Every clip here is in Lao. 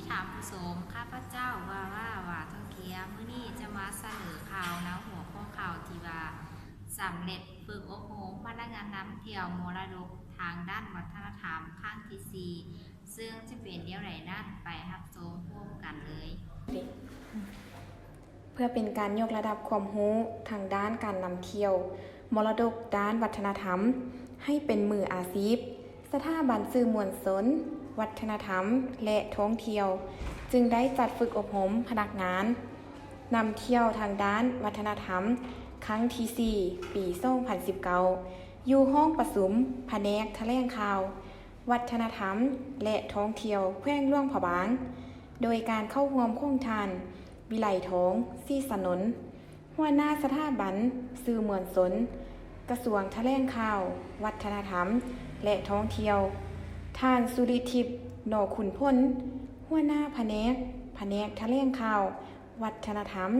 ທ່ານຜູ້ຊົມ, ຂ້າພະເຈົ້າ ວາວາ ວາທອງຄຽມ, ມື້ນີ້ຈະມາສະເໜີຂ່າວໃນຫົວຂໍ້ຂ່າວທີ່ວ່າ ສຳເລັດຝຶກອົບຮົມພະນັກງານນຳທ່ຽວມໍລະດົກທາງດ້ານວັດທະນະທຳຄັ້ງທີສີ່ ເຊິ່ງຈະເປັນແນວໃດນັ້ນ ໄປຮັບຊົມພ້ອມກັນເລີຍ. ເພື່ອເປັນການຍົກລະດັບຄວາມຮູ້ທາງດ້ານການນຳທ່ຽວມໍລະດົກດ້ານວັດທະນະທຳໃຫ້ເປັນມືອາຊີບ, ສະຖາບັນສື່ມວນຊົນ, ວັດທະນະທຳ ແລະ ທ່ອງທ່ຽວ ຈຶ່ງໄດ້ຈັດຝຶກອົບຮົມພະນັກງານນຳທ່ຽວທາງດ້ານວັດທະນະທຳຄັ້ງທີສີ່ ປີສອງພັນສິບເກົ້າ ຢູ່ຫ້ອງປະຊຸມພະແນກຖະແຫຼງຂ່າວ ວັດທະນະທຳ ແລະ ທ່ອງທ່ຽວແຂວງຫຼວງພະບາງ ໂດຍການເຂົ້າຮ່ວມຂອງທ່ານ ວິໄລທອງ ສີສະໜົນ ຫົວໜ້າສະຖາບັນສື່ມວນຊົນ ກະຊວງຖະແຫຼງຂ່າວ ວັດທະນະທຳ ແລະ ທ່ອງທ່ຽວ, ທ່ານ ສຸລິທິບ ໜໍຂຸນພົນ ຫົວໜ້າພະແນກ ພະແນກຖະແຫຼງຂ່າວ ວັດທະນະທຳ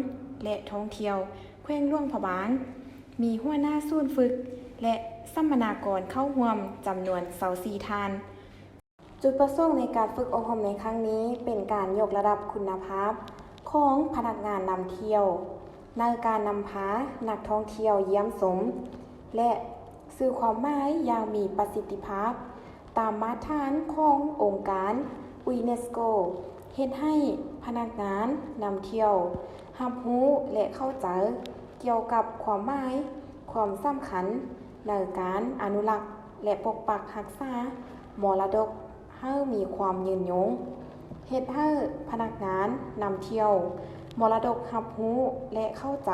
ແລະ ທ່ອງທ່ຽວແຂວງຫຼວງພະບາງ, ມີຫົວໜ້າສູນຝຶກ ແລະ ສຳມະນາກອນເຂົ້າຮ່ວມຈຳນວນຊາວສີ່ທ່ານ. ຈຸດປະສົງໃນການຝຶກອົບຮົມໃນຄັ້ງນີ້ ເປັນການຍົກລະດັບຄຸນນະພາບຂອງພະນັກງານນຳທ່ຽວ ໃນການນຳພານັກທ່ອງທ່ຽວຢ້ຽມຊົມ ແລະ ສື່ຄວາມໝາຍຢ່າງມີປະສິດທິພາບ ຕາມມາດຖານຂອງອົງການຢູເນສໂກ ເຮັດໃຫ້ພະນັກງານນຳທ່ຽວຮັບຮູ້ ແລະ ເຂົ້າໃຈກ່ຽວກັບຄວາມໝາຍ, ຄວາມສຳຄັນໃນການອະນຸລັກ ແລະ ປົກປັກຮັກສາມໍລະດົກໃຫ້ມີຄວາມຍືນຍົງ, ເຮັດໃຫ້ພະນັກງານນຳທ່ຽວມໍລະດົກຮັບຮູ້ ແລະ ເຂົ້າໃຈ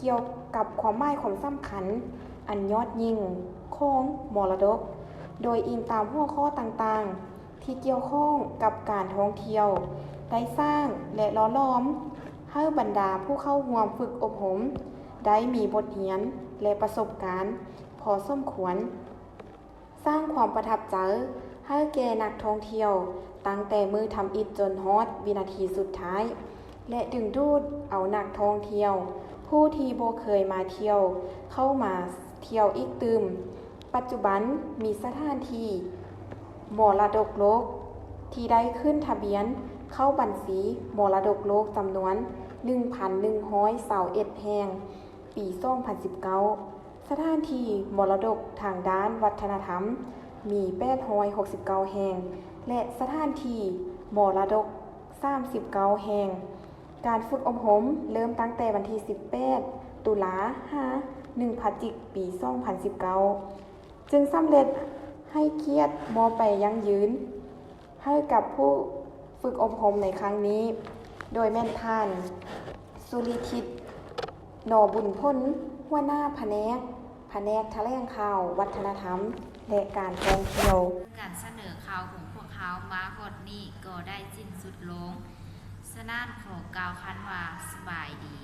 ກ່ຽວກັບຄວາມໝາຍຄວາມສຳຄັນອັນຍອດຍິ່ງຂອງມໍລະດົກ, ໂດຍອີງຕາມຫົວຂໍ້ຕ່າງໆ ທີ່ກ່ຽວຂ້ອງກັບການທ່ອງທ່ຽວ ໄດ້ສ້າງ ແລະ ຫຼໍ່ຫຼອມໃຫ້ບັນດາຜູ້ເຂົ້າຮ່ວມຝຶກອົບຮົມ ໄດ້ມີບົດຮຽນ ແລະ ປະສົບການພໍສົມຄວນ, ສ້າງຄວາມປະທັບໃຈໃຫ້ແກ່ນັກທ່ອງທ່ຽວຕັ້ງແຕ່ມື້ທຳອິດຈົນຮອດວິນາທີສຸດທ້າຍ ແລະ ດຶງດູດເອົານັກທ່ອງທ່ຽວຜູ້ທີ່ບໍ່ເຄີຍມາທ່ຽວເຂົ້າມາທ່ຽວອີກຕື່ມ. ປັດຈຸບັນມີສະຖານທີ່ມໍລະດົກໂລກທີ່ໄດ້ຂຶ້ນທະບຽນເຂົ້າບັນຊີມໍລະດົກໂລກຈຳນວນໜຶ່ງພັນໜຶ່ງຮ້ອຍຊາວເອັດແຫ່ງ ປີສອງພັນສິບເກົ້າ, ສະຖານທີ່ມໍລະດົກທາງດ້ານວັດທະນະທຳມີແປດຮ້ອຍຫົກສິບເກົ້າແຫ່ງ ແລະ ສະຖານທີ່ມໍລະດົກສາມສິບເກົ້າແຫ່ງ. ການຝຶກອົບຮົມເລີ່ມຕັ້ງແຕ່ວັນທີສິບແປດ ຕຸລາ ຫາ ໜຶ່ງ ພະຈິກ ປີສອງພັນສິບເກົ້າ ຈຶ່ງສຳເລັດໃຫ້ກຽດມອບໃບຢັ້ງຢືນໃຫ້ກັບຜູ້ຝຶກອົບຮົມໃນຄັ້ງນີ້ ໂດຍແມ່ນທ່ານ ສຸລິທິດ ໜໍບຸນພົນ ຫົວໜ້າພະແນກ ພະແນກຖະແຫຼງຂ່າວ ວັດທະນະທຳ ແລະ ການທ່ອງທ່ຽວ. ການສະເໜີຂ່າວຂອງພວກເຮົາມາຮອດນີ້ກໍໄດ້ສິ້ນສຸດລົງ, ສະນັ້ນຂໍກ່າວຄຳວ່າສະບາຍດີ.